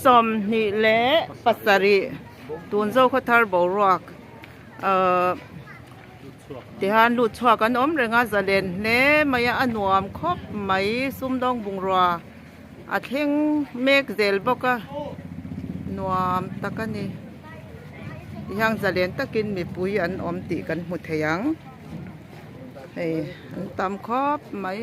27 tun Zokhawthar boruak ahh tihian lut chhuak an awm reng a zalen hle mai a a nuam khawp mai sumdawng bungrua a thleng mek zel bawk a nuam tak a ni tihian zalen takin mipui an awm tih kan hmu thei ang hei an tam khawp mai.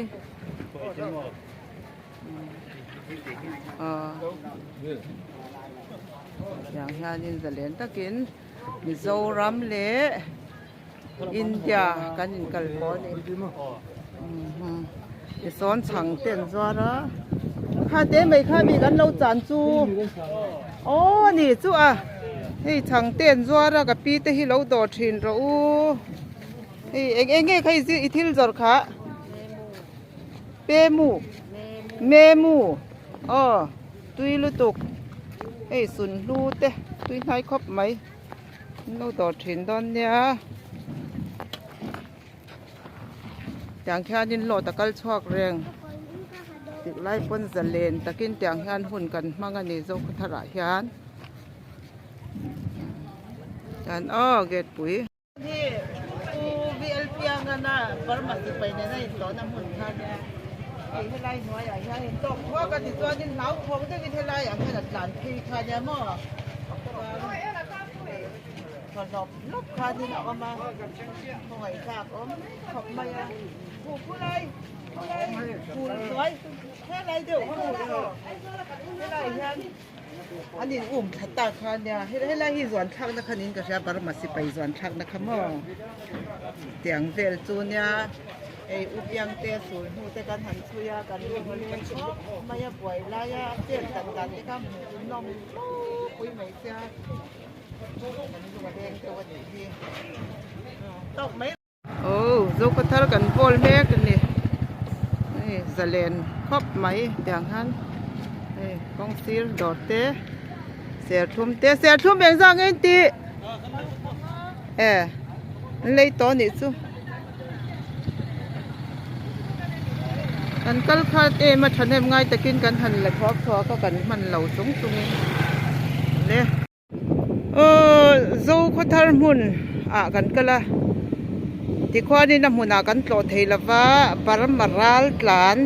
Tiang hianin zalen takin Mizoram leh India kan inkal pawh a ni. Tisawn chhang te an zuar a, kha te mai kha mi kan lo chan chu aw a ni chu a, hei chhang te an zuar a ka pi te hi lo dawr thin rawh u, hei eng eng nge kha i thil zawrh kha. Pemu Memu aw tui lutuk hei sunhlu te tui hnai khawp mai an lo dawr thin dawn nia tiang khianin hlawt a kal chhuak reng tik lai pawn zalen takin tiang hian hun kan hmang a ni Zokhawtharah hian chuan aw gate pui. Hi Pu VL Piangana Burma sipai nena intawhna hmun kha nia. Hei helai hnuaiah hian intawk thuak a ni chuanin hlauthawng deuhin helaiah hian a tlan phei kha nia maw. Thaw hlawp hlawp khanin a awm a, khawngaihthlak awm khawp mai a. Khu khulai khulai phul hnuai helai deuh khu helai hian. An in um thla ta kha nia helai hi zuan thlak na kha niin ka hria Burma sipai zuan thlak na kha maw tiang vel chu nia hei u piang te sul hnu te kan han chhui a kan leng khawp mai a buai lai a chet dan dan te kha hmuh nawm pui mai sia kan lung a leng deuh a nih hi tawk mai. Aw Zokhawthar kan bawl mek a ni hei zalen khawp mai tiang hian hei kawng sir dawr te serthlum te serthlum eng zah nge intih e an lei tawh a nih chu kan kal khat em a thahnem ngai takin kan han la thuak thuak a kan hman lo chung chungin le. Aw Zokhawthar hmun ah kan kal a tikhuanin a hmunah kan tlawh thei lova Burma ral tlan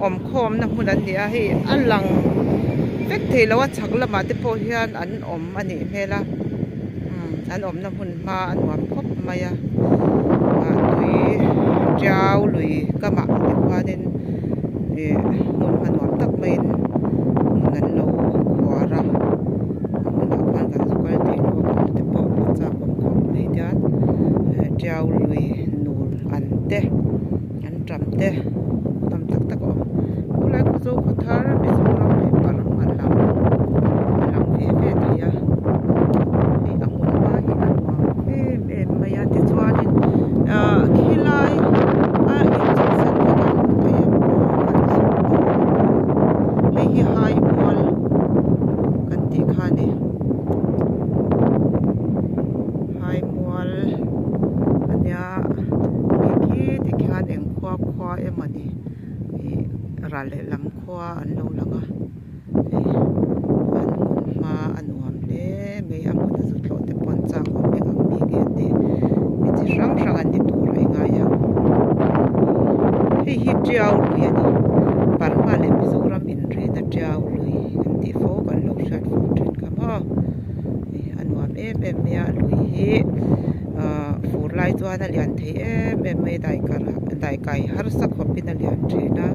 awm khawmna hmun an ni a hei a lang vek thei lo a chhak lamah te pawh hian an awm a nih hmel a umm an awmna hmun hma a nuam khawp mai a ah tui tiau lui kamah tikhuanin ih hmun hma nuam tak maiin hmun an lo khuar a. A hmunah khan kan zu kal theih loh a kal te pawh a chak awm khawp mai hian tiau lui nul an te an tam te tam tak tak a awm khulai khaw zo khaw thar Mizoram leh Burma lam a lang ve ve thei a hei a hmun hma hi a nuam em em mai a tichuanin ah khilai a inchei sen te kan hmu thei a maw kan zuk dawn a maw hei hi hai mual. Kan tih kha a ni Haimual a nia hei khi tikhian eng khua khua emaw ni ih ral lehlam khua an lo lang a hei an hmun hma a nuam hle mai a hmun a zu tlawh te pawh an chak awm eng ang mi nge an ni mi chi hrang hrang an ni tur a i ngai ang hei hi tiau lui a ni Burma leh Mizoram inrina tiau lui an tih fo kan lo hriat fo thin kha maw hei a nuam em em mai a lui hi ahh fur lai chuan a lian thei em em mai a dai kar dai kai harsa khawpin a lian thin a.